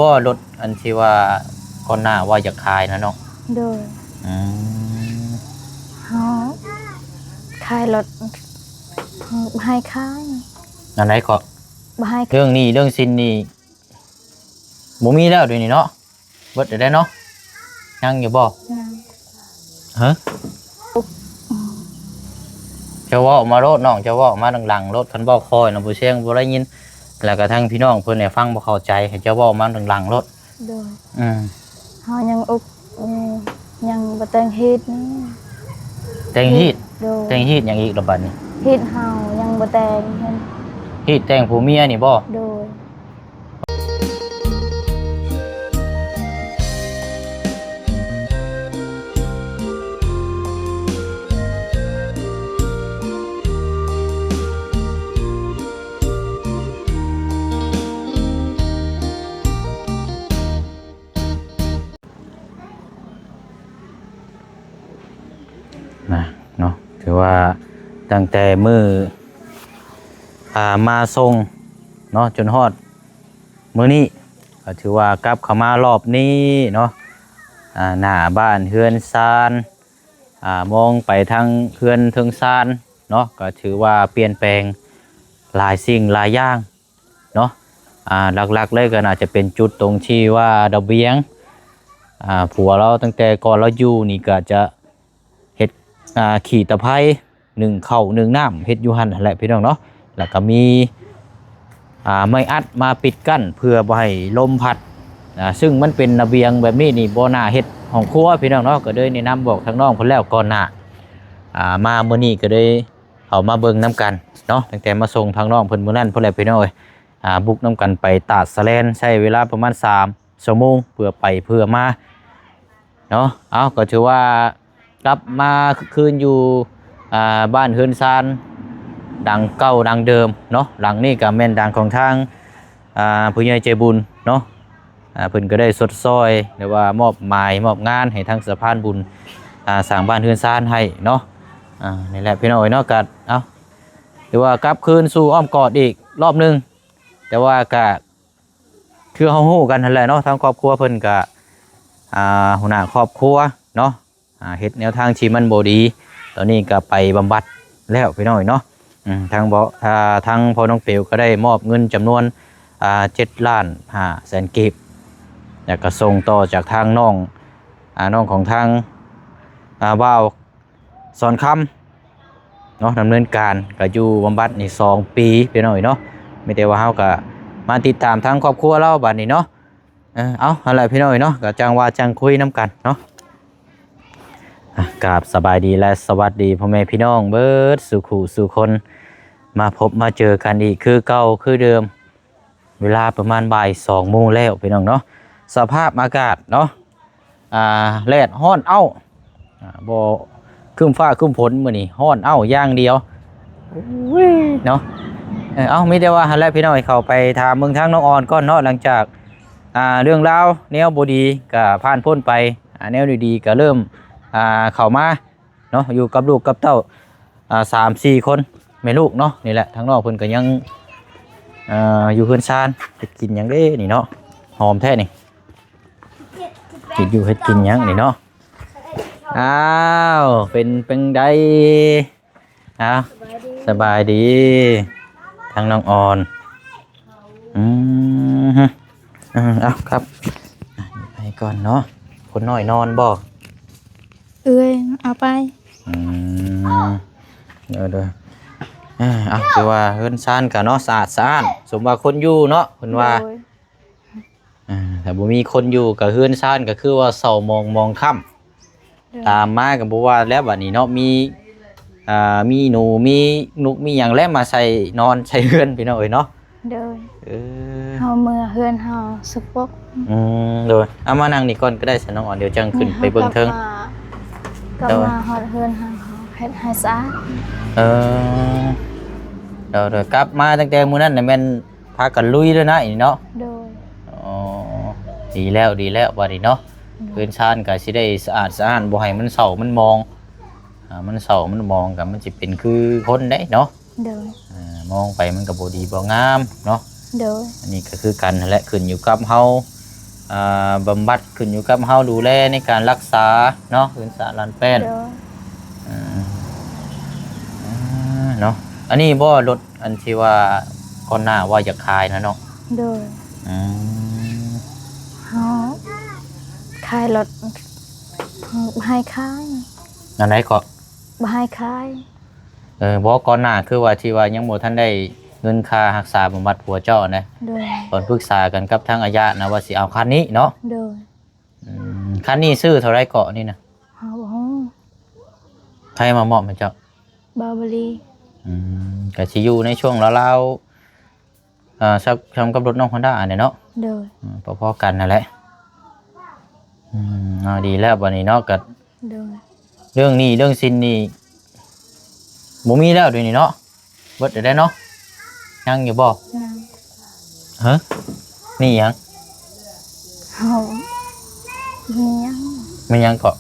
ບໍ່ ລົດອັນທີ່ວ່າກ່ອນໜ້າວ່າຢາກຂາຍນະເນາະ? ໂດຍ. ອືມ ເຮົາຂາຍລົດ ບໍ່ໃຫ້ຂາຍ. ອັນໃດເກາະ? ບໍ່ໃຫ້. ເລື່ອງໜີ້ເລື່ອງສິນນີ້ບໍ່ມີແລ້ວດຽວນີ້ເນາະ? ເບິດແລ້ວເນາະ? ຍັງຢູ່ບໍ່? ຍັງ. ຮະ? ເຈົ້າເວົ້າມາໂລດນ້ອງ ເຈົ້າເວົ້າມາດັງໆໂລດ ຄັນເວົ້າຄ່ອຍນະບໍ່ສຽງບໍ່ໄດ້ຍິນ ແລ້ວກະທັງພີ່ນ້ອງເພິ່ນນີ້ຟັງບໍ່ເຂົ້າໃຈ ໃຫ້ເຈົ້າເວົ້າມາດັງໆໂລດ. ໂດຍ. ອືມ ເຮົາຍັງອຸກ ຍັງບໍ່ແຕ່ງຮີດ. ແຕ່ງຮີດ? ໂດຍ. ແຕ່ງຮີດຫຍັງອີກລະບາດນີ້? ຮີດເຮົາຍັງບໍ່ແຕ່ງ. ຮີດແຕ່ງຜົວເມຍນີ້ບໍ່? ໂດຍ. ນະເນາະ ຖືວ່າຕັ້ງແຕ່ມື້ ອ່າ ມາສົ່ງເນາະ ຈົນຮອດມື້ນີ້ ກໍຖືວ່າກັບເຂົ້າມາລອບນີ້ເນາະ ອ່າ ໜ້າບ້ານເຮືອນຊານ ອ່າ ມອງໄປທາງເຮືອນເທິງຊານເນາະ ກໍຖືວ່າປ່ຽນແປງຫຼາຍສິ່ງຫຼາຍຢ່າງ ເນາະ ອ່າ ຫຼັກໆເລີຍກໍໜ້າຈະເປັນຈຸດຕົງທີ່ວ່າລະບຽງ ອ່າ ຜົວລາວຕັ້ງແຕ່ກ່ອນລາວຢູ່ນີ້ກໍຈະເຮັດ ອ່າ ຂີ້ຕະໄພ ໜຶ້ງເຂົ້າໜຶ້ງນ້ຳ ເຮັດຢູ່ຫັ້ນຫັ້ນແຫຼະພີ່ນ້ອງເນາະ ແລ້ວກໍມີ ອ່າ ໄມ້ອັດມາປິດກັ້ນເພື່ອບໍ່ໃຫ້ລົມພັດ ອ່າ ຊຶ່ງມັນເປັນລະບຽງແບບນີ້ນີ້ບໍ່ໜ້າເຮັດຫ້ອງຄົວພີ່ນ້ອງເນາະ ກໍເລີຍແນະນຳບອກທາງນ້ອງເພິ່ນແລ້ວກ່ອນໜ້າ ອ່າ ມາມື້ນີ້ກໍເລີຍ ເຂົ້າມາເບິ່ງນຳກັນເນາະ ຕັ້ງແຕ່ມາສົ່ງທາງນ້ອງເພິ່ນມື້ນັ້ນພຸ້ນແຫຼະພີ່ນ້ອງເອີຍ ອ່າ ບຸກນຳກັນໄປຕາດສະແລນ ໃຊ້ເວລາປະມານສາມຊົ່ວໂມງ ເພື່ອໄປເພື່ອມາເນາະ. ເອົາ ກໍຖືວ່າກັບມາຄືນຢູ່ ອ່າ ບ້ານເຮືອນຊານ ດັງເກົ່າດັງເດີມເນາະ ຫຼັງນີ້ກໍແມ່ນດັງຂອງທາງ ອ່າ ຜູ້ໃຫຍ່ໃຈບຸນເນາະ ອ່າ ເພິ່ນກໍໄດ້ຊົດຊ່ອຍ ຫຼືວ່າມອບໝາຍມອບງານໃຫ້ທາງສະພານບຸນ ອ່າ ສ້າງບ້ານເຮືອນຊານໃຫ້ເນາະ. ອ່າ ນີ້ແຫຼະພີ່ນ້ອງເອີຍເນາະ ກໍ ເອົາ ຖືວ່າກັບຄືນສູ່ອ້ອມກອດອີກລອບໜຶ່ງ ແຕ່ວ່າກໍຄືເຮົາຮູ້ກັນຫັ້ນແຫຼະເນາະ ທາງຄອບຄົວເພິ່ນກໍ ອ່າ ຫົວໜ້າຄອບຄົວເນາະ ອ່າ ເຮັດແນວທາງທີ່ມັນບໍ່ດີ ຕອນນີ້ກໍໄປບຳບັດແລ້ວພີ່ນ້ອງເນາະ. ອືມ ທາງເບາະ ອ່າ ທາງພໍ່ນ້ອງເປວກໍໄດ້ມອບເງິນຈຳນວນ ອ່າ ເຈັດລ້ານຫ້າແສນກີບ ແລ້ວກໍສົ່ງຕໍ່ຈາກທາງນ້ອງ ອ່າ ນ້ອງຂອງທາງ ອ່າ ບ່າວສອນຄຳເນາະ ດຳເນີນການ ກໍຢູ່ບຳບັດນີ້ສອງປີພີ່ນ້ອງເນາະ. ມີແຕ່ວ່າເຮົາກໍມາຕິດຕາມທາງຄອບຄົວລາວບັດນີ້ເນາະ. ເອີ ເອົາ ຫັ້ນແຫຼະພີ່ນ້ອງເອີຍເນາະ ກໍຈັ່ງວ່າຈັ່ງຄຸຍນຳກັນເນາະ. ອ່ະ ກາບສະບາຍດີ ແລະ ສະຫວັດດີພໍ່ແມ່ພີ່ນ້ອງເບິດສູ່ຄູ່ສູ່ຄົນ ມາພົບມາເຈີກັນອີກຄືເກົ່າຄືເດີມ ເວລາປະມານບ່າຍສອງໂມງແລ້ວພີ່ນ້ອງເນາະ. ສະພາບອາກາດເນາະ ອ່າ ແດດຮ້ອນເອົ້າ ອ່າ ບໍ່ຄຶ້ມຟ້າຄຶ້ມຝົນ ມື້ນີ້ຮ້ອນເອົ້າຢ່າງດຽວ ໂອ້ຍ ເນາະ. ເອີ ເອົ້າ ມີແຕ່ວ່າຫັ້ນແຫຼະພີ່ນ້ອງ ເຂົ້າໄປຖາມເບິ່ງທາງນ້ອງອອນກ່ອນເນາະ ຫຼັງຈາກ ອ່າ ເລື່ອງລາວແນວບໍ່ດີກໍຜ່ານພົ້ນໄປ ອ່າ ແນວດີໆກໍເລີ່ມ ອ່າ ເຂົ້າມາເນາະ ຢູ່ກັບລູກກັບເຕົ້າ ອ່າ ສາມສີ່ຄົນແມ່ລູກເນາະ. ນີ້ແຫຼະ ທາງນ້ອງເພິ່ນກໍຍັງ ເອີ ຢູ່ເຮືອນຊານ ເຮັດກິນຫຍັງເດ້ນີ້ເນາະ ຫອມແທ້ນີ້ ເຮັດຢູ່ເຮັດກິນຫຍັງນີ້ເນາະ. ອ້າວ ເປັນ ເປັນຈັ່ງໃດ? ອ້າວ ສະບາຍດີ ສະບາຍດີ ທາງນ້ອງອອນ. ອືມ ເອີ ເອົາ ຄັບ ໄປກ່ອນເນາະ. ຄົນນ້ອຍນອນບໍ່? ເອື້ອຍເອົາໄປ. ອືມ ເດີໆ ເອີ ເອົາ ຖືວ່າເຮືອນຊານກໍເນາະ ສະອາດສະອ້ານ ສົມວ່າຄົນຢູ່ເນາະ ເພິ່ນວ່າ ໂດຍ. ອ່າ ຖ້າບໍ່ມີຄົນຢູ່ກໍເຮືອນຊານກໍຄືວ່າເສົ້າໝອງ ໝອງຄ້ຳ ໂດຍ ຕາມມາກໍບໍ່ວ່າແລ້ວບັດນີ້ເນາະ ມີ ອ່າ ມີໜູ ມີນົກ ມີຫຍັງແຫຼະມາໃສ່ ນອນໃສ່ເຮືອນພີ່ນ້ອງເອີຍເນາະ. ໂດຍ ເອີ ເຮົາເມືອເຮືອນເຮົາສະປົກ. ອືມ ໂດຍ ເອົາມານັ່ງນີ້ກ່ອນກໍໄດ້ຊັ້ນນ້ອງອອນ ດຽວຈັ່ງຂຶ້ນໄປເບິ່ງເທິງ. ກັບມາ ກັບມາຮອດເຮືອນເຮົາ ເຮົາເຮັດໃຫ້ສະອາດ. ເອີ ໂດຍໆ ກັບມາຕັ້ງແຕ່ມື້ນັ້ນນະແມ່ນ ພາກັນລຸຍເລີຍນະ ນີ້ເນາະ. ໂດຍ ອໍ ດີແລ້ວ ດີແລ້ວ ບາດນີ້ເນາະ. ໂດຍ ເຮືອນຊານກໍຊິໄດ້ສະອາດສະອ້ານ ບໍ່ໃຫ້ມັນເສົ້າມັນໝອງ ອ່າ ມັນເສົ້າມັນໝອງກໍມັນຊິເປັນຄືຄົນໄດ໋ເນາະ. ໂດຍ ອ່າ ມອງໄປມັນກໍບໍ່ດີບໍ່ງາມເນາະ. ໂດຍ ອັນນີ້ກໍຄືກັນຫັ້ນແຫຼະ ຂຶ້ນຢູ່ກັບເຮົາ ອ່າ ບຳບັດ ຂຶ້ນຢູ່ກັບເຮົາດູແລໃນການລັກສາເນາະ ຄືນສາລ້ານແປ້ນ. ໂດຍ. ອືມ ອ່າ ເນາະ ອັນນີ້ບໍ່ລົດອັນທີ່ວ່າກ່ອນໜ້າວ່າຢາກຂາຍນະເນາະ? ໂດຍ. ອືມ ເຮົາຂາຍລົດ ເຮົາບໍ່ໃຫ້ຂາຍ. ອັນໃດເກາະ? ບໍ່ໃຫ້ຂາຍ. ເອີ ບໍ່ ກ່ອນໜ້າຄືວ່າທີ່ວ່າຍັງບໍ່ທັນໄດ້ເງິນຄ່າຮັກສາບຳບັດຜົວເຈົ້ານະ. ໂດຍ. ຕອນປຶກສາກັນກັບທາງອາຍະນະວ່າຊິເອົາຄັນນີ້ເນາະ? ໂດຍ. ອືມ ຄັນນີ້ຊື້ເທົ່າໃດເກາະນີ້ນະ? ເຮົາບໍ່ຮູ້. ໃຜມາມອບໃຫ້ເຈົ້າ? ບ່າວບໍລີ. ອືມ ກະຊິຢູ່ໃນຊ່ວງລາວໆ ອ່າ ສ່ຳກັບລົດນ້ອງຮອນດ້າຫັ້ນແຫຼະເນາະ? ໂດຍ. ອືມ ພໍໆກັນຫັ້ນແຫຼະ. ອືມ ເອົາ ດີແລ້ວບາດນີ້ເນາະ ກະ ໂດຍ ເລື່ອງໜີ້ເລື່ອງສິນນີ້ບໍ່ມີແລ້ວດຽວນີ້ເນາະ? ເບິດແລ້ວເນາະ? ຍັງຢູ່ບໍ່? ຍັງ. ຮະ? ໜີ້ຫຍັງ? ເຮົາມີຫຍັງ? ມີຫຍັງເກາະ?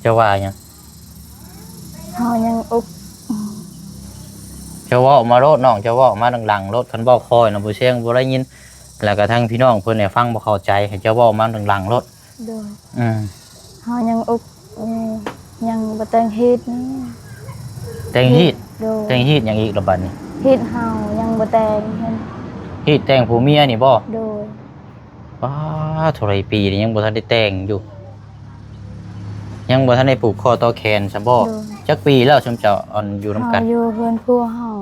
ເຈົ້າວ່າຫຍັງ? ເຮົາຍັງອຸກ. ເຈົ້າເວົ້າມາໂລດນ້ອງ ເຈົ້າເວົ້າມາດັງໆໂລດ ຄັນເວົ້າຄ່ອຍນະບໍ່ສຽງ ບໍ່ໄດ້ຍິນ ແລ້ວກະທັງພີ່ນ້ອງເພິ່ນນີ້ຟັງບໍ່ເຂົ້າໃຈ ໃຫ້ເຈົ້າເວົ້າມາດັງໆໂລດ. ໂດຍ. ອືມ ເຮົາຍັງອຸກ ເອີ ຍັງບໍ່ແຕ່ງຮີດ. ແຕ່ງຮີດ? ໂດຍ. ແຕ່ງຮີດຫຍັງອີກລະບາດນີ້? ຮີດເຮົາຍັງບໍ່ແຕ່ງ. ຮີດແຕ່ງຜົວເມຍນີ້ບໍ່? ໂດຍ. ປ້າ ເທົ່າໃດປີແລ້ວຍັງບໍ່ທັນໄດ້ແຕ່ງຢູ່? ຍັງບໍ່ທັນໄດ້ຜູກຂໍ້ຕໍ່ແຂນຊ້ຳບໍ່? ໂດຍ. ຈັກປີແລ້ວຊຸມເຈົ້າອັນຢູ່ນຳກັນ? ເຮົາຢູ່ເຮືອນຜົວເຮົາ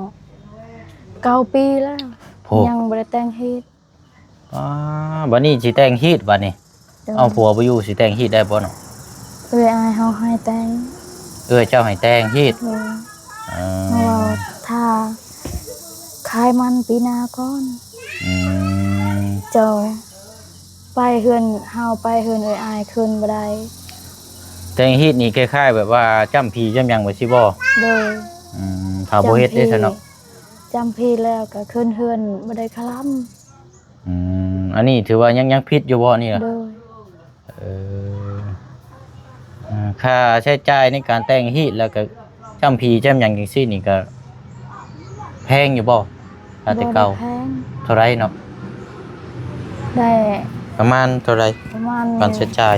ເກົ້າປີແລ້ວ. ໂອ້ ຍັງບໍ່ໄດ້ແຕ່ງຮີດ. ປ້າ ບາດນີ້ຊິແຕ່ງຮີດບາດນີ້. ໂດຍ. ເອົາ ຜົວບໍ່ຢູ່ ຊິແຕ່ງຮີດໄດ້ບໍ່ເນາະ? ເອື້ອຍອ້າຍເຮົາໃຫ້ແຕ່ງ. ເອື້ອຍເຈົ້າໃຫ້ແຕ່ງຮີດ? ໂດຍ. ເອີ ເພາະວ່າຖ້າຂາຍມັນປີໜ້າກ່ອນ. ອືມ ເຈົ້າໄປເຮືອນ ເຮົາໄປເຮືອນເອື້ອຍອ້າຍຄືນບໍ່ໄດ້. ແຕ່ງຮີດນີ້ຄ້າຍໆແບບວ່າຈ້ຳຜີຈ້ຳຫຍັງແບບຊີ້ບໍ່? ໂດຍ. ອືມ ຖ້າບໍ່ເຮັດເດ້ຊັ້ນເນາະ? ຈ້ຳຜີແລ້ວກໍຄືນເຮືອນບໍ່ໄດ້ຄະລຳ. ອືມ ອັນນີ້ຖືວ່າຍັງ ຍັງຜິດຢູ່ບໍ່ນີ້ນະ? ໂດຍ. ເອີ ອ່າ ຄ່າໃຊ້ຈ່າຍໃນການແຕ່ງຮີດ ແລ້ວກໍຈ້ຳຜີຈ້ຳຫຍັງຈັ່ງຊີ້ນີ້ ກໍແພງຢູ່ບໍ່? ຄ່າແຕ່ເກົ່າ. ບໍ່ໄດ້ແພງ. ເທົ່າໃດເນາະ? ໄດ້ ປະມານເທົ່າໃດ? ປະມານ ການໃຊ້ຈ່າຍ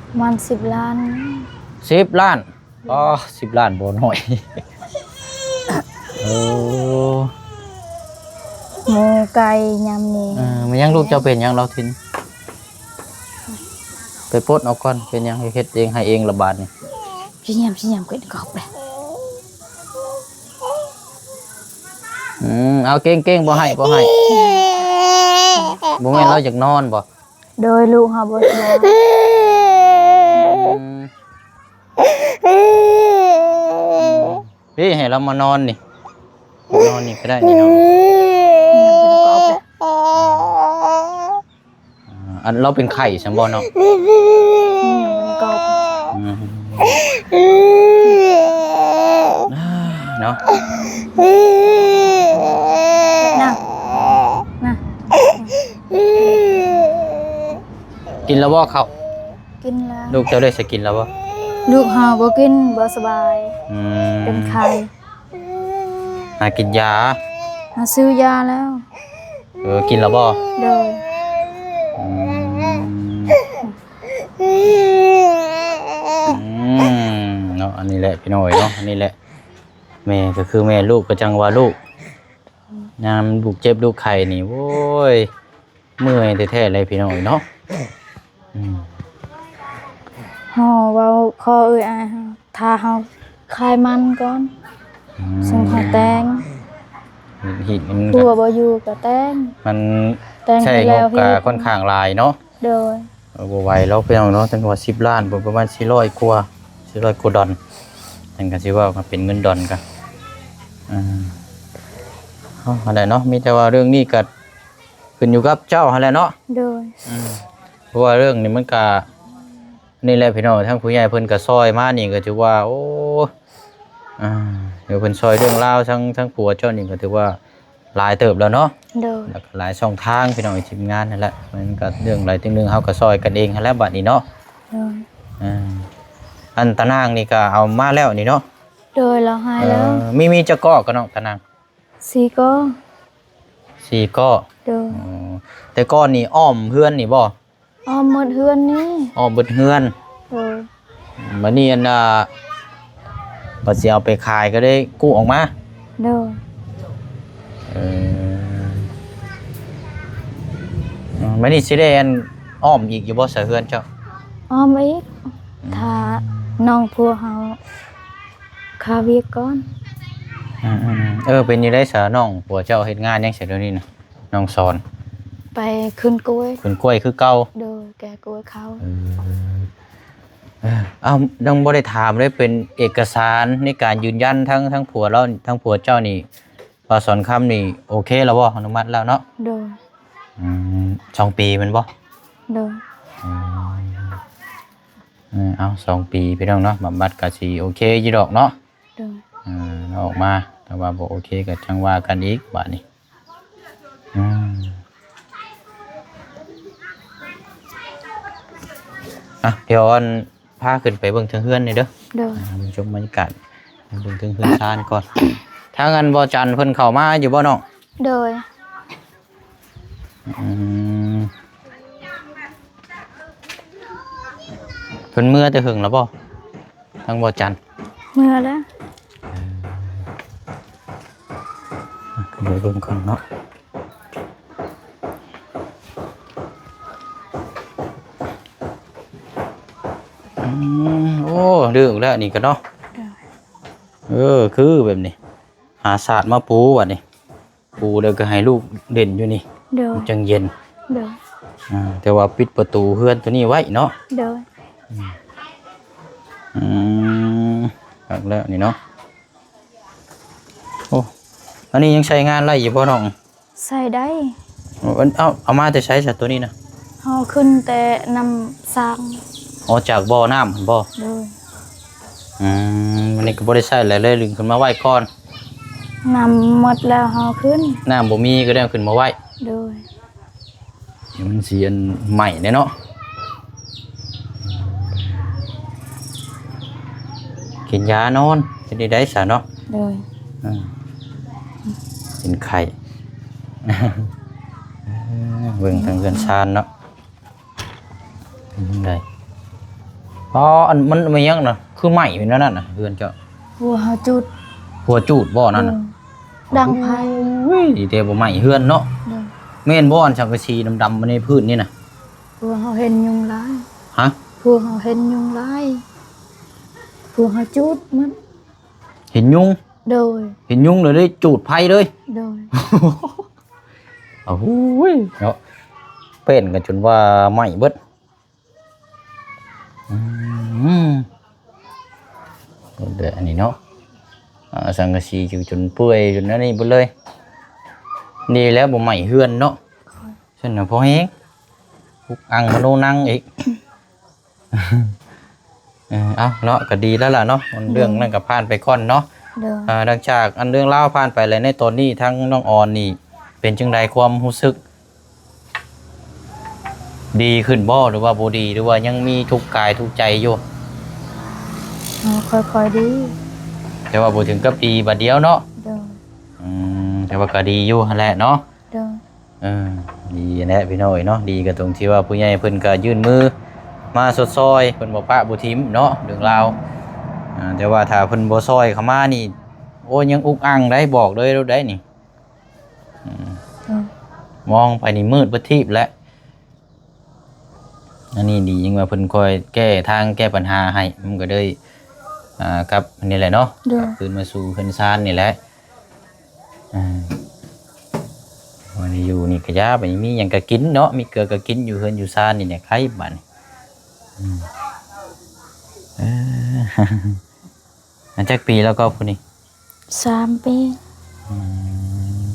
ປະມານສິບລ້ານ. ສິບລ້ານ? ອໍ ສິບລ້ານບໍ່ໜ້ອຍ. ເອີ ໝູໄກ່ຍາມນີ້. ເອີ ແມ່ນຫຍັງລູກເຈົ້າເປັນຫຍັງລາວທິນ? ໄປປົດເອົາກ່ອນ ເປັນຫຍັງ ເຮັດເອງໃຫ້ເອງລະບາດນີ້. ຊິຍາມ ຊິຍາມ ເກີດກອບແຫຼະ. ອືມ ເອົາ ເກັ່ງໆ ບໍ່ໃຫ້ ບໍ່ໃຫ້. ບໍ່ແມ່ນລາວຢາກນອນບໍ່? ໂດຍ ລູກເຮົາບໍ່ສະບາຍ. ອືມ ພີ່ ໃຫ້ລາວມານອນນີ້ ມານອນນີ້ກໍໄດ້ນີ້ເນາະ. ອ່າ ອັນລາວເປັນໄຂ້ຊັ້ນບໍ່ເນາະ? ອືມ ອືມ ເນາະ ນະ ນະ. ກິນແລ້ວບໍ່ເຂົ້າ? ກິນແລ້ວ. ລູກເຈົ້າໄດ້ສະກິນແລ້ວບໍ່? ລູກເຮົາບໍ່ກິນ ບໍ່ສະບາຍ. ອືມ ເປັນໄຂ້. ຫາກິນຢາ? ຫາຊື້ຢາແລ້ວ. ເອີ ກິນແລ້ວບໍ່? ໂດຍ. ອືມ ອືມ ເນາະ ອັນນີ້ແຫຼະພີ່ນ້ອງເອີຍເນາະ ອັນນີ້ແຫຼະ ແມ່ກໍຄືແມ່ ລູກກໍຈັ່ງວ່າລູກ. ຍາມລູກເຈັບລູກໄຂ້ນີ້ ໂອ້ຍ ເມື່ອຍແທ້ໆເລີຍພີ່ນ້ອງເອີຍເນາະ. ອືມ ເຮົາເວົ້າຂໍເອື້ອຍອ້າຍເຮົາ ຖ້າເຮົາຂາຍມັນກ່ອນ ອືມ ຈຶ່ງຄ່ອຍແຕ່ງ. ຮີດມັນ ຜົວບໍ່ຢູ່ກໍແຕ່ງ ມັນ ແຕ່ງໃຊ້ງົບກໍຄ່ອນຂ້າງຫຼາຍເນາະ. ໂດຍ. ເອີ ບໍ່ໄຫວແລ້ວພີ່ນ້ອງເນາະ ຕັ້ງວ່າສິບລ້ານ ປະມານສີ່ຮ້ອຍກວ່າ ສີ່ຮ້ອຍກວ່າດອນ ມັນກໍຊິເວົ້າກັນເປັນເງິນດອນກໍ ອ່າ ເອົາ ຫັ້ນແຫຼະເນາະ ມີແຕ່ວ່າເລື່ອງນີ້ກໍຂຶ້ນຢູ່ກັບເຈົ້າຫັ້ນແຫຼະເນາະ. ໂດຍ. ອືມ ເພາະວ່າເລື່ອງນີ້ມັນກໍ ນີ້ແຫຼະພີ່ນ້ອງ ທາງຜູ້ໃຫຍ່ເພິ່ນກໍຊ່ອຍມານີ້ກໍຖືວ່າ ໂອ້ ອ່າ ເພິ່ນຊ່ອຍເລື່ອງລາວ ທາງ ທາງຜົວເຈົ້ານີ້ກໍຖືວ່າ ຫຼາຍເຕີບແລ້ວເນາະ. ໂດຍ. ແລ້ວກໍຫຼາຍຊ່ອງທາງພີ່ນ້ອງ ທີມງານຫັ້ນແຫຼະ ມັນກໍເລື່ອງໃດເລື່ອງໜຶ່ງ ເຮົາກໍຊ່ອຍກັນເອງຫັ້ນແຫຼະບາດນີ້ເນາະ. ໂດຍ. ອ່າ ອັນຕານາງນີ້ກໍເອົາມາແລ້ວນີ້ເນາະ. ໂດຍ ລາວໃຫ້ແລ້ວ. ເອີ ມີ ມີຈັກກໍ ກະນ້ອງຕານາງ? ສີ່ກໍ. ສີ່ ຕີກໍ. ໂດຍ. ອໍ ແຕ່ກ່ອນນີ້ອ້ອມເຮືອນນີ້ບໍ່? ອ້ອມໝົດເຮືອນນີ້. ອ້ອມເບິດເຮືອນ. ໂດຍ. ບັດນີ້ອັນນ່າ ບັດຊິເອົາໄປຂາຍກໍໄດ້ກູ້ອອກມາ. ໂດຍ. ເອີ ບັດນີ້ຊິໄດ້ອັນອ້ອມອີກຢູ່ບໍ່ ສະ ເຮືອນເຈົ້າ? ອ້ອມອີກ. ອືມ ຖ້ານ້ອງຜົວເຮົາຄາວຽກກ່ອນ. ອືມໆໆ ເອີ ເປັນຈັ່ງໃດສະ ນ້ອງຜົວເຈົ້າເຮັດງານຫຍັງຊະ ດຽວນີ້ນະ? ນ້ອງສອນ ໄປຂຶ້ນກ້ວຍ. ຂຶ້ນກ້ວຍຄືເກົ່າ. ໂດຍ ແກ່ກ້ວຍເຂົາ. ເອີ ເອີ ເອົ້າ ຍັງບໍ່ໄດ້ຖາມເລີຍ ເປັນເອກະສານໃນການຢືນຢັນ ທັງ ທັງຜົວລາວ ທັງຜົວເຈົ້ານີ້ ບ່າວສອນຄຳນີ້ໂອເຄແລ້ວບໍ່? ອະນຸມັດແລ້ວເນາະ? ໂດຍ. ອືມ ສອງປີແມ່ນບໍ່? ໂດຍ. ອືມ ເອີ ເອົາ ສອງປີພີ່ນ້ອງເນາະ ບຳບັດກໍຊິໂອເຄຢູ່ດອກເນາະ. ໂດຍ. ເອີ ເອົາອອກມາ ຖ້າວ່າບໍ່ໂອເຄກໍຈັ່ງວ່າກັນອີກບາດນີ້. ອືມ ອ່ະ ດຽວອັນ ພາຂຶ້ນໄປເບິ່ງເທິງເຮືອນນີ້ເດີ. ໂດຍ. ອ່າ ເບິ່ງຊົມບັນຍາກາດ ເບິ່ງເທິງເຮືອນຊານກ່ອນ. ທາງອັນບໍ່ຈັນເພິ່ນເຂົ້າມາຢູ່ບໍ່ນ້ອງ? ໂດຍ. ອືມ ເພິ່ນເມືອແຕ່ເຫິງແລ້ວບໍ່ ທາງບໍ່ຈັນ? ເມືອແລ້ວ. ເອີ ຂຶ້ນໄປເບິ່ງກ່ອນເນາະ. ອືມ ໂອ້ ເລິກແລ້ວນີ້ກໍເນາະ. ໂດຍ. ເອີ ຄືແບບນີ້ ຫາສາດມາປູບັດນີ້. ປູແລ້ວກໍໃຫ້ລູກເຫຼັ້ນຢູ່ນີ້. ໂດຍ. ມັນຈັ່ງເຢັນ. ໂດຍ. ອ່າ ແຕ່ວ່າປິດປະຕູເຮືອນຕົວນີ້ໄວ້ເນາະ. ໂດຍ. ອືມ ອືມ ຄັກແລ້ວນີ້ເນາະ. ໂອ້ ອັນນີ້ຍັງໃຊ້ງານໄດ້ຢູ່ບໍ່ນ້ອງ? ໃຊ້ໄດ້. ເອົາ ເອົາ ເອົາມາແຕ່ໃສຊະຕົວນີ້ນະ? ເຮົາຂຶ້ນແຕ່ນ້ຳສ້າງ. ອໍ ຈາກບໍ່ນ້ຳຫັ້ນບໍ່? ໂດຍ. ອືມ ອັນນີ້ກໍບໍ່ໄດ້ໃຊ້ແລ້ວ ເລີຍດຶງຂຶ້ນມາໄວ້ກ່ອນ. ນ້ຳໝົດແລ້ວເຮົາຂຶ້ນ. ນ້ຳບໍ່ມີກໍໄດ້ເອົາຂຶ້ນມາໄວ້. ໂດຍ. ມັນຊິອັນໄໝ້ແດ່ເນາະ. ກິນຢານອນ ເຮັດໄດ້ໄດ໋ຊະເນາະ. ໂດຍ. ອືມ ເປັນໄຂ້. ເອີ ເບິ່ງທາງເຮືອນຊານເນາະ ເປັນຈັ່ງໃດ? ອໍ ອັນ ມັນ ມັນຫຍັງນະ ຄືໄໝ້ເປັນແນວນັ້ນນະ ເຮືອນເຈົ້າ? ຜົວເຮົາຈູດ. ຜົວຈູດບໍ່ນັ້ນນະ? ໂດຍ. ດັງໄຟ. ໂອ້ຍ ດີແຕ່ບໍ່ໄໝ້ເຮືອນເນາະ. ໂດຍ. ແມ່ນບໍ່ ອັນສັງກະສີດຳໆ ຢູ່ໃນພື້ນນີ້ນະ? ຜົວເຮົາເຫັນຍຸງຫຼາຍ. ຮະ? ຜົວເຮົາເຫັນຍຸງຫຼາຍ ຜົວເຮົາຈູດມັນ. ເຫັນຍຸງ? ໂດຍ. ເຫັນຍຸງເລີຍໄດ້ຈູດໄຟເລີຍ? ໂດຍ. ໂອ້ຍ ເນາະ ເປັນກັນຈົນວ່າໄໝ້ເບິດ. ອືມ ເບິ່ງເດີອັນນີ້ເນາະ ອ່າ ສັງກະສີຢູ່ຈົນເປື່ອຍຈົນອັນນີ້ເບິດເລີຍ. ດີແລ້ວບໍ່ໄໝ້ເຮືອນເນາະ. ໂດຍ. ຊັ້ນນະພໍແຮງ ອຸກອັ່ງມະໂນນັງອີກ. ເອີ ເອົາເນາະ ກໍດີແລ້ວລະເນາະ ເລື່ອງນັ້ນກໍຜ່ານໄປກ່ອນເນາະ. ໂດຍ. ເອີ ຫຼັງຈາກອັນເລື່ອງລາວຜ່ານໄປແລ້ວ ໃນຕອນນີ້ທາງນ້ອງອອນນີ້ເປັນຈັ່ງໃດຄວາມຮູ້ສຶກ? ດີຂຶ້ນບໍ່ ຫຼືວ່າບໍ່ດີ ຫຼືວ່າຍັງມີທຸກກາຍທຸກໃຈຢູ່? ອໍ ຄ່ອຍໆດີ. ແຕ່ວ່າບໍ່ເຖິງກັບດີບາດດຽວເນາະ. ໂດຍ. ອືມ ແຕ່ວ່າກໍດີຢູ່ຫັ້ນແຫຼະເນາະ. ໂດຍ. ເອີ ດີແຫຼະພີ່ນ້ອງເອີຍເນາະ ດີກໍຕົງທີ່ວ່າຜູ້ໃຫຍ່ເພິ່ນກໍຍື່ນມືມາຊົດຊ່ອຍ ເພິ່ນບໍ່ປະບໍ່ຖິ້ມເນາະ ເລື່ອງລາວ. ອ່າ ແຕ່ວ່າຖ້າເພິ່ນບໍ່ຊ່ອຍເຂົ້າມານີ້ ໂອ້ຍ ຍັງອຸກອັ່ງໄດ໋ ບອກເລີຍໂລດໄດ໋ນີ້. ອືມ ອືມ ມອງໄປນີ້ມືດເບິດທີບແຫຼະ. ອັນນີ້ດີຈັ່ງວ່າເພິ່ນຄ່ອຍແກ້ທາງແກ້ບັນຫາໃຫ້ ມັນກໍເລີຍ ອ່າ ກັບອັນນີ້ແຫຼະເນາະ. ໂດຍ. ກັບຄືນມາສູ່ເຮືອນຊານນີ້ແຫຼະ. ອ່າ ວັນນີ້ຢູ່ນີ້ກະຢ່າ ບາດນີ້ມີຫຍັງກະກິນເນາະ ມີເກືອກະກິນ ຢູ່ເຮືອນຢູ່ຊານນີ້ແຫຼະ ໄຄບາດນີ້. ອືມ ເອີ ອັນຈັກປີແລ້ວກໍຜູ້ນີ້? ສາມປີ. ອືມ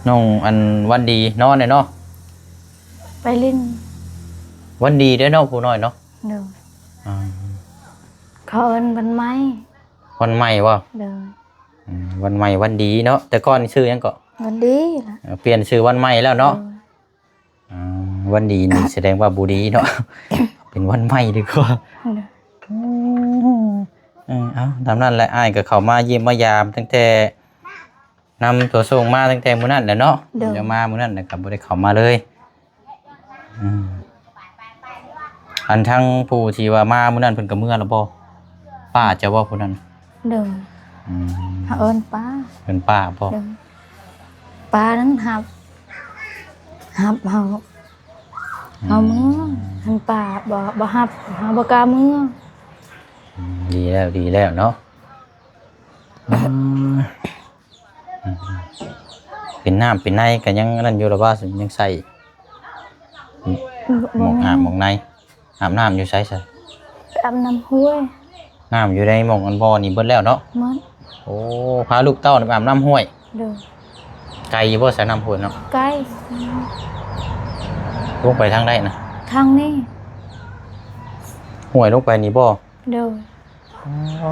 ນ້ອງອັນວັນດີນອນແດ່ເນາະ ໄປຫຼິ້ນ. ວັນດີເດ້ເນາະ ຜູ້ນ້ອຍເນາະ. ໂດຍ. ອ່າ ເຂົາເອີ້ນວັນໃໝ່. ວັນໃໝ່ບໍ່? ໂດຍ. ອືມ ວັນໃໝ່ວັນດີເນາະ ແຕ່ກ່ອນຊື່ຫຍັງເກາະ? ວັນດີລະ. ເອີ ປ່ຽນຊື່ວັນໃໝ່ແລ້ວເນາະ. ໂດຍ. ອືມ ວັນດີນີ້ສະແດງວ່າບໍ່ດີເນາະ ເປັນວັນໃໝ່ດີກວ່າ. ໂດຍ. ອືມ ເອີ ເອົາ ຕາມນັ້ນແຫຼະ ອ້າຍກໍເຂົ້າມາຢ້ຽມມາຢາມຕັ້ງແຕ່ ນຳຕົວສົ່ງມາຕັ້ງແຕ່ມື້ນັ້ນແຫຼະເນາະ. ໂດຍ ຈະມາມື້ນັ້ນແລ້ວກໍບໍ່ໄດ້ເຂົ້າມາເລີຍ. ອືມ ອັນທາງຜູ້ທີ່ວ່າມາມື້ນັ້ນເພິ່ນກໍເມືອແລ້ວບໍ່? ປ້າເຈົ້າບໍ່ຜູ້ນັ້ນ? ໂດຍ ອືມ ເຮົາເອີ້ນປ້າ ເອີ້ນປ້າບໍ່? ໂດຍ ປ້ານັ້ນຮັບ ຮັບເຮົາ ເຮົາເມືອ. ອືມ ຄັນປ້າບໍ່ ບໍ່ຮັບ ເຮົາບໍ່ກ້າເມືອ. ອືມ ດີແລ້ວ ດີແລ້ວເນາະ. ອືມ ອືມ ເປັນນ້ຳເປັນໃນກໍຍັງອັນນັ້ນຢູ່ລະວ່າ ຍັງໃສ່ ບໍ່ ໝອກອາບ ບໍ່ມີ ໝອກໃນ. ອາບນ້ຳຢູ່ໃສຊະ? ໄປອາບນ້ຳຫ້ວຍ. ນ້ຳຢູ່ໃນໝອກອັນບໍ່ນີ້ເບິດແລ້ວເນາະ? ໝົດ. ໂອ້ ພາລູກເຕົ້າໄປອາບນ້ຳຫ້ວຍ. ໂດຍ ໄກຢູ່ບໍ່ຊະ ນ້ຳຫ້ວຍເນາະ? ໄກ. ລົງໄປທາງໃດນະ? ທາງນີ້. ຫ້ວຍລົງໄປນີ້ບໍ່? ໂດຍ. ອໍ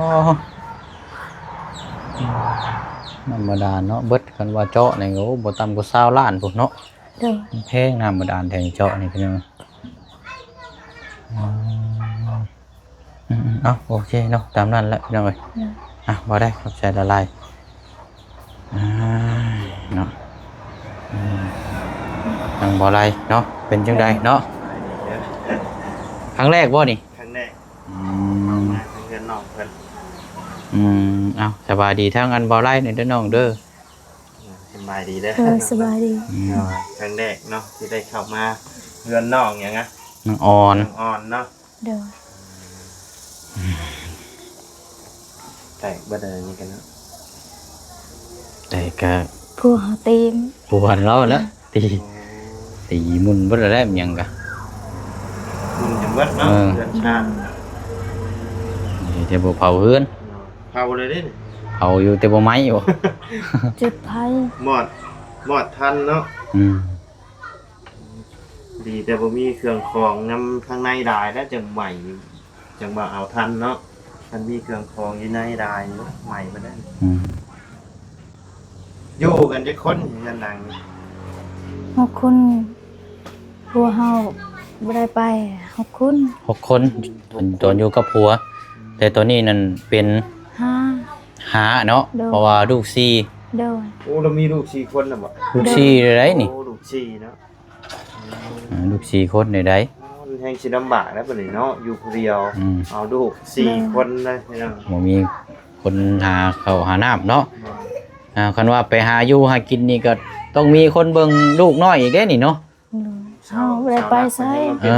ນ້ຳບາດານເນາະ ເບິດ ຄັນວ່າເຈາະນີ້ ໂອ້ ບໍ່ຕ່ຳກວ່າຊາວລ້ານພຸ້ນເນາະ. ໂດຍ ແພງນ້ຳບາດານແຖວນີ້ເຈາະນີ້ ພີ່ນ້ອງ. ອືມ ອືມ ເອົາ ໂອເຄເນາະ ຕາມນັ້ນແຫຼະ ພີ່ນ້ອງເອີຍ. ໂດຍ ອ່ະ ບໍ່ໄດ້ ຂອບໃຈຫຼາຍໆ. ອ່າ ເນາະ ອືມ ທາງບໍ່ໄດ້ເນາະ ເປັນຈັ່ງໃດເນາະ? ຄັ້ງແລກບໍ່ນີ້? ຄັ້ງແລກ. ອືມ ເຂົ້າມາທາງເຮືອນນ້ອງເພິ່ນ. ອືມ ເອົາ ສະບາຍດີທາງອັນບໍ່ໄດ້ເດີນ້ອງເດີ. ສະບາຍດີເດີ. ເອີ ສະບາຍດີ. ອືມ ເນາະ ຄັ້ງແລກເນາະ ທີ່ໄດ້ເຂົ້າມາເຮືອນນ້ອງຫຍັງນະ? ນ້ອງອ່ອນ ນ້ອງອ່ອນເນາະ. ໂດຍ ແຕກເບິດອັນນີ້ກັນເນາະ. ແຕກກະ ຜົວເຮົາຕີ ຜົວເຮົາແລ້ວ ຕີ ໂອ້ ຕີໝຸ່ນເບິດແລ້ວ ຫຍັງກະ ໝຸ່ນຈົນເບິດເນາະ. ເອີ ເຮືອນຊານ ແຕ່ບໍ່ເຜົາເຮືອນ. ເຜົາເລີຍເດ້ ເຜົາຢູ່ແຕ່ບໍ່ໄໝ້. ຈຸດໄຟ ມອດ ມອດທັນເນາະ. ອືມ ດີແຕ່ບໍ່ມີເຄື່ອງຂອງນຳທາງໃນຫຼາຍແລ້ວ ຈັ່ງໄໝ້ ຈັ່ງວ່າເອົາທັນເນາະ. ຄັນມີເຄື່ອງຂອງຢູ່ໃນຫຼາຍ ໄໝ້ເບິດແລ້ວ. ອືມ ຢູ່ກັນຈັກຄົນເຮືອນຫຼັງນີ້? ຫົກຄົນ. ຜົວເຮົາບໍ່ໄດ້ໄປ. ຫົກຄົນ ຫົກຄົນ ຕອນຢູ່ກັບຜົວ. ແຕ່ຕອນນີ້ນັ້ນເປັນ ຫ້າ ຫ້າເນາະ. ໂດຍ ເພາະວ່າລູກສີ່. ໂດຍ ໂອ້ ລາວມີລູກສີ່ຄົນນະບໍ? ລູກສີ່ ໂດຍ ໃດນີ້. ໂອ້ ລູກສີ່ເນາະ. ອືມ ອ່າ ລູກສີ່ຄົນໃດໆ. ໂອ້ ມັນແຮງຊິລຳບາກແລ້ວບັດນີ້ເນາະ ຢູ່ຜູ້ດຽວ. ອືມ ເອົາລູກສີ່ ໂດຍ ຄົນເລີຍພີ່ນ້ອງ ບໍ່ມີຄົນຫາເຂົ້າຫານ້ຳເນາະ. ໂດຍ ອ່າ ຄັນວ່າໄປຫາຢູ່ຫາກິນນີ້ກໍຕ້ອງມີຄົນເບິ່ງລູກນ້ອຍອີກເດ້ນີ້ເນາະ. ໂດຍ ເຮົາບໍ່ໄດ້ໄປໃສ. ເອີ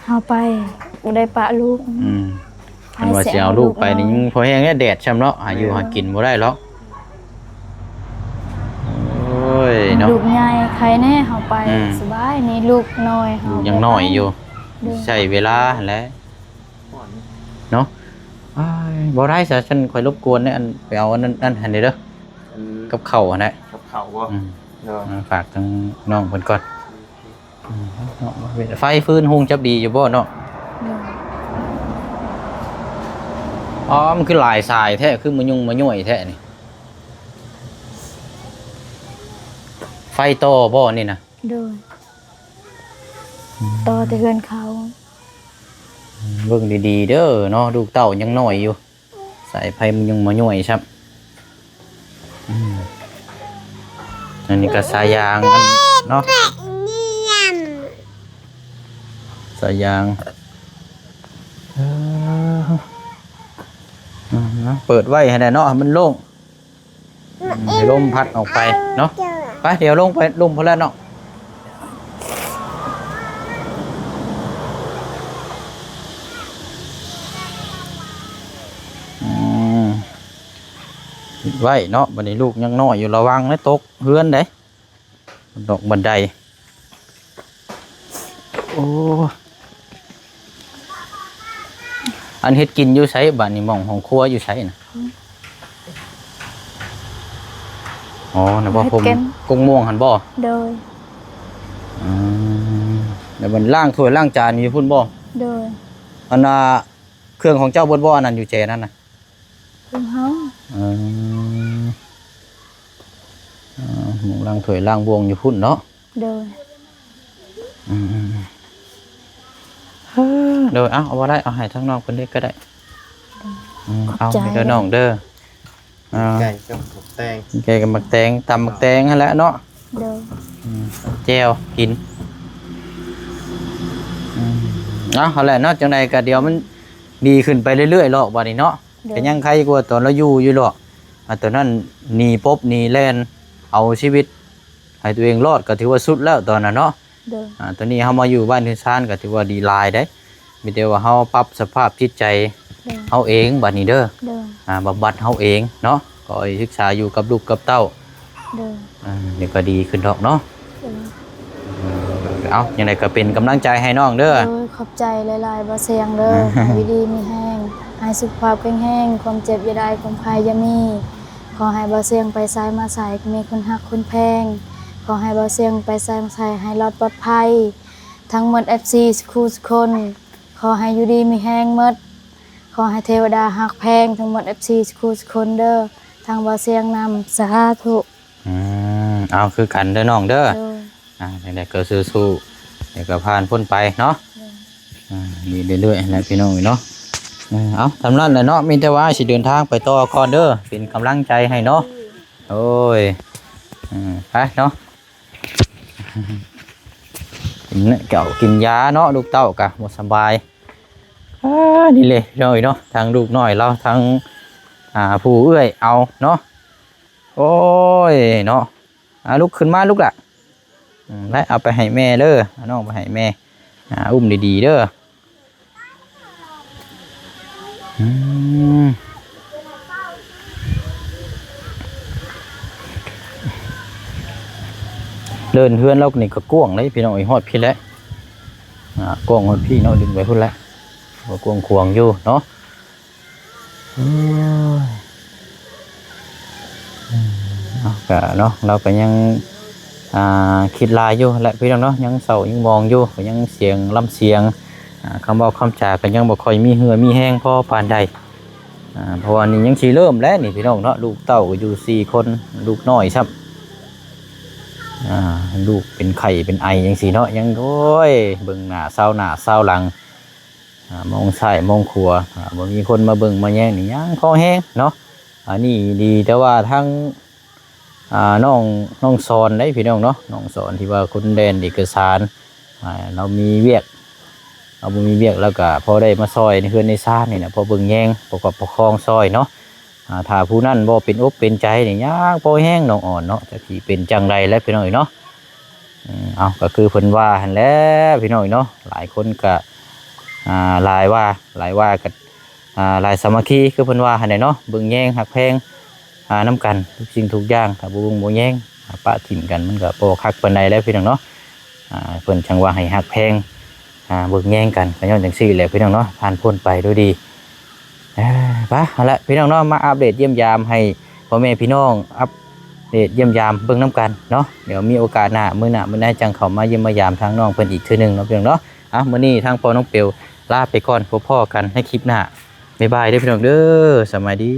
ເຮົາໄປບໍ່ໄດ້ປະລູກ. ອືມ ຄັນວ່າຊິເອົາລູກໄປນີ້ ພໍແຮງແດດຊ່ຳເນາະ ຫາຢູ່ຫາກິນບໍ່ໄດ້ຫຼອກ. ໂອ້ຍເນາະ ລູກໃຫຍ່ໄຄແນ່ ເຮົາໄປ ອືມ ສະບາຍ. ນີ້ລູກນ້ອຍເຮົາ ລູກຍັງນ້ອຍຢູ່. ໂດຍ ໃຊ້ເວລາຫັ້ນແຫຼະເນາະ. ອ້າຍ ບໍ່ໄດ້ຊະ ຊັ້ນຂ້ອຍລົບກວນແດ່ ອັນ ໄປເອົາອັນນັ້ນ ອັນນັ້ນໃຫ້ແດ່ເດີ ອັນ ກັບເຂົ້າຫັ້ນແຫຼະ. ກັບເຂົ້າບໍ່? ອືມ ເນາະ ອ່າ ຝາກທາງນ້ອງເພິ່ນກ່ອນ. ອືມ ເນາະ ໄຟຟືນຮຸ່ງຈັບດີຢູ່ບໍ່ເນາະ? ໂດຍ ອໍ ມັນຄືຫຼາຍສາຍແທ້ ຄືມະຍຸງມະຍ້ວຍແທ້ນີ້. ໄຟຕໍ່ບໍ່ນີ້ນະ? ໂດຍ ອືມ ຕໍ່ແຕ່ເຮືອນເຂົາ. ອືມ ເບິ່ງດີໆເດີເນາະ ລູກເຕົ້າຍັງນ້ອຍຢູ່. ສາຍໄຟມັນຍັງມາຍ້ອຍຊ້ຳ. ອືມ ອັນນີ້ກໍສາຍຢາງເນາະ ສາຍຢາງ. ເອີ ອືມ ເນາະ ເປີດໄວ້ຫັ້ນແຫຼະເນາະ ໃຫ້ມັນໂລ່ງ. ອືມ ໃຫ້ລົມພັດອອກໄປເນາະ. ໄປ ດຽວລົງໄປລຸ່ມພຸ້ນແຫຼະເນາະ. ອືມ ປິດໄວ້ເນາະ. ບັດນີ້ລູກຍັງນ້ອຍຢູ່ ລະວັງເດີ ຕົກເຮືອນເດ້ ດອກບັນໄດ. ໂອ້ ອັນເຮັດກິນຢູ່ໃສບາດນີ້? ໝ່ອງຫ້ອງຄົວຢູ່ໃສນະ? ອໍ ນະບໍ່ ເຮັດກິນ ກົກມ່ວງຫັ້ນບໍ່? ໂດຍ ອືມ ແລ້ວມັນລ້າງຖ້ວຍລ້າງຈານຢູ່ພຸ້ນບໍ່? ໂດຍ ອັນນ່າ ເຄື່ອງຂອງເຈົ້າເບິດບໍ່ ອັນນັ້ນ ຢູ່ແຈນັ້ນນະ? ຂອງເຮົາ ອືມ ອ່າ ໝ່ອງລ້າງຖ້ວຍລ້າງບ່ວງຢູ່ພຸ້ນເນາະ. ໂດຍ ອືມ ໂດຍ ເອົາ ເອົາບໍ່ໄດ້ ເອົາໃຫ້ທາງນ້ອງເພິ່ນເລີຍກໍໄດ້. ອືມ ຂອບໃຈ ເອົາໃຫ້ເດີນ້ອງເດີ. ອ່າ ແກງກັບໝາກແຕງ ແກງກັບໝາກແຕງ ຕຳໝາກແຕງຫັ້ນແຫຼະເນາະ ໂດຍ ອືມ ແຈ່ວກິນ ອືມ ເອົາ ຫັ້ນແຫຼະເນາະ ຈັ່ງໃດກໍດຽວມັນດີຂຶ້ນໄປເລື້ອຍໆ ລອກບາດນີ້ເນາະ ໂດຍ ກໍຍັງໄຄກວ່າຕອນລາວຢູ່ຢູ່ລອກ ອ່າ ຕອນນັ້ນໜີປົບໜີແລ່ນ ເອົາຊີວິດໃຫ້ຕົວເອງລອດກໍຖືວ່າສຸດແລ້ວຕອນນັ້ນເນາະ ໂດຍ ອ່າ ຕອນນີ້ເຮົາມາຢູ່ບ້ານເຮືອນຊານກໍຖືວ່າດີຫຼາຍເດ້ ມີແຕ່ວ່າເຮົາປັບສະພາບຈິດໃຈ ໂດຍ ເຮົາເອງບາດນີ້ເດີ ໂດຍ ອ່າ ບຳບັດເຮົາເອງເນາະ ກໍໃຫ້ສຶກສາຢູ່ກັບລູກກັບເຕົ້າ ໂດຍ ອ່າ ດຽວກໍດີຂຶ້ນດອກເນາະ ໂດຍ ເອົາ ຈັ່ງໃດກໍເປັນກຳລັງໃຈໃຫ້ນ້ອງເດີ ໂດຍ ຂອບໃຈຫຼາຍໆ ບ່າວຊຽງເດີ ໃຫ້ຢູ່ດີມີແຮງ ໃຫ້ສຸຂະພາບແຂງແຮງ ຄວາມເຈັບຢ່າໄດ້ ຄວາມໄຂ້ຢ່າມີ ຂໍໃຫ້ບ່າວຊຽງໄປໃສມາໃສ ມີຄົນຮັກຄົນແພງ ຂໍໃຫ້ບ່າວຊຽງໄປໃສມາໃສ ໃຫ້ລອດປອດໄພ ທັງໝົດເອັຟຊີສຸຂູສຸຄົນ ຂໍໃຫ້ຢູ່ດີມີແຮງໝົດ ຂໍໃຫ້ເທວະດາຮັກແພງ ທັງໝົດເອັຟຊີສຸຂູສຸຄົນເດີ ທັງບ່າວຊຽງນຳ ສາທຸ ອືມ ເອົາ ຄືກັນເດີນ້ອງເດີ ໂດຍ ອ່າ ຈັ່ງໃດກໍສູ້ໆ ແລ້ວກໍຜ່ານພົ້ນໄປເນາະ ໂດຍ ອ່າ ດີເລື້ອຍໆ ແຫຼະພີ່ນ້ອງເນາະ ເອີ ເອົາ ສ່ຳນັ້ນແຫຼະເນາະ ມີແຕ່ວ່າຊິເດີນທາງໄປຕໍ່ກ່ອນເດີ ເປັນກຳລັງໃຈໃຫ້ເນາະ ໂອ້ຍ ເອີ ໄປເນາະ ກິນເຂົ້າກິນຢາເນາະ ລູກເຕົ້າກະບໍ່ສະບາຍ ອ່າ ນີ້ເລີຍພີ່ນ້ອງເອີຍເນາະ ທັງລູກນ້ອຍລາວ ທັງ ອ່າ ຜູ້ເອື້ອຍເອົາເນາະ ໂອ້ຍເນາະ ອ່າ ລຸກຂຶ້ນມາລູກຫຼ້າ ອືມ ໄປເອົາໄປໃຫ້ແມ່ເດີ ເອົານ້ອງໄປໃຫ້ແມ່ ອ່າ ອຸ້ມດີໆເດີ ອືມ ເດີ່ນເຮືອນລາວນີ້ກໍກວ້າງເດ້ພີ່ນ້ອງເອີຍ ຮອດພີ້ແຫຼະ ອ່າ ກວ້າງຮອດພີ້ເນາະ ດຶງໄປພຸ້ນແຫຼະ ກໍກວ້າງຂວາງຢູ່ເນາະ ໂອ້ຍ ເອົາ ກະເນາະ ລາວກໍຍັງ ອ່າ ຄິດຫຼາຍຢູ່ແຫຼະພີ່ນ້ອງເນາະ ຍັງເສົ້າຍັງໝອງຢູ່ ກໍຍັງສຽງລຳສຽງ ອ່າ ຄຳເວົ້າຄຳຈາກໍຍັງບໍ່ຄ່ອຍມີເຫື່ອມີແຮງພໍປານໃດ ອ່າ ເພາະວ່ານີ້ຍັງຊິເລີ່ມແຫຼະນີ້ພີ່ນ້ອງເນາະ ລູກເຕົ້າກໍຢູ່ສີ່ຄົນ ລູກນ້ອຍຊ້ຳ ອ່າ ລູກເປັນໄຂ້ເປັນໄອຈັ່ງຊີ້ເນາະ ຍັງ ໂອ້ຍ ເບິ່ງໜ້າຊາວໜ້າຊາວຫຼັງ ອ່າ ມອງຊ້າຍມອງຂວາ ອ່າ ບໍ່ມີຄົນມາເບິ່ງມາແຍງນີ້ຍັງພໍແຮງເນາະ ອັນນີ້ດີແຕ່ວ່າທາງ ອ່າ ນ້ອງ ນ້ອງສອນເດ້ພີ່ນ້ອງເນາະ ນ້ອງສອນທີ່ວ່າຄົນແລ່ນເອກະສານ ອ່າ ລາວມີວຽກ ລາວບໍ່ມີວຽກ ລາວກະພໍໄດ້ມາຊ່ອຍໃນເຮືອນໃນຊານນີ້ແຫຼະ ພໍເບິ່ງແຍງ ປະກອບປະຄອງຊ່ອຍເນາະ ອ່າ ຖ້າຜູ້ນັ້ນບໍ່ເປັນອົກເປັນໃຈນີ້ຍາກພໍແຮງ ນ້ອງອອນເນາະ ຈັກຊິເປັນຈັ່ງໃດແຫຼະພີ່ນ້ອງເອີຍເນາະ ເອີ ເອົາ ກໍຄືເພິ່ນວ່າຫັ້ນແຫຼະພີ່ນ້ອງເອີຍເນາະ ຫຼາຍຄົນກໍ ອ່າ ຫຼາຍວ່າ ຫຼາຍວ່າກໍ ອ່າ ຫຼາຍສາມັກຄີ ຄືເພິ່ນວ່າຫັ້ນແຫຼະເນາະ ເບິ່ງແຍງຮັກແພງ ອ່າ ນຳກັນທຸກສິ່ງທຸກຢ່າງ ຖ້າບໍ່ເບິ່ງບໍ່ແຍງ ອ່າ ປະຖິ້ມກັນ ມັນກໍບໍ່ຄັກປານໃດແຫຼະພີ່ນ້ອງເນາະ ອ່າ ເພິ່ນຈັ່ງວ່າໃຫ້ຮັກແພງ ອ່າ ເບິ່ງແຍງກັນ ກໍຍ້ອນຈັ່ງຊີ້ແຫຼະພີ່ນ້ອງເນາະ ຜ່ານພົ້ນໄປດ້ວຍດີ ເອີ ໄປ ເອົາລະພີ່ນ້ອງເນາະ ມາອັບເດດຢ້ຽມຢາມໃຫ້ພໍ່ແມ່ພີ່ນ້ອງ ອັບເດດຢ້ຽມຢາມເບິ່ງນຳກັນເນາະ ດຽວມີໂອກາດໜ້າ ມື້ໜ້າມື້ໃນ ຈັ່ງເຂົ້າມາຢ້ຽມມາຢາມທາງນ້ອງເພິ່ນອີກເທື່ອໜຶ່ງເນາະພີ່ນ້ອງເນາະ ອ່ະ ມື້ນີ້ທາງພໍ່ນ້ອງເປວລາໄປກ່ອນ ພົບພໍ້ກັນໃນຄລິບໜ້າ ບາຍບາຍເດີພີ່ນ້ອງເດີ ສະບາຍດີ.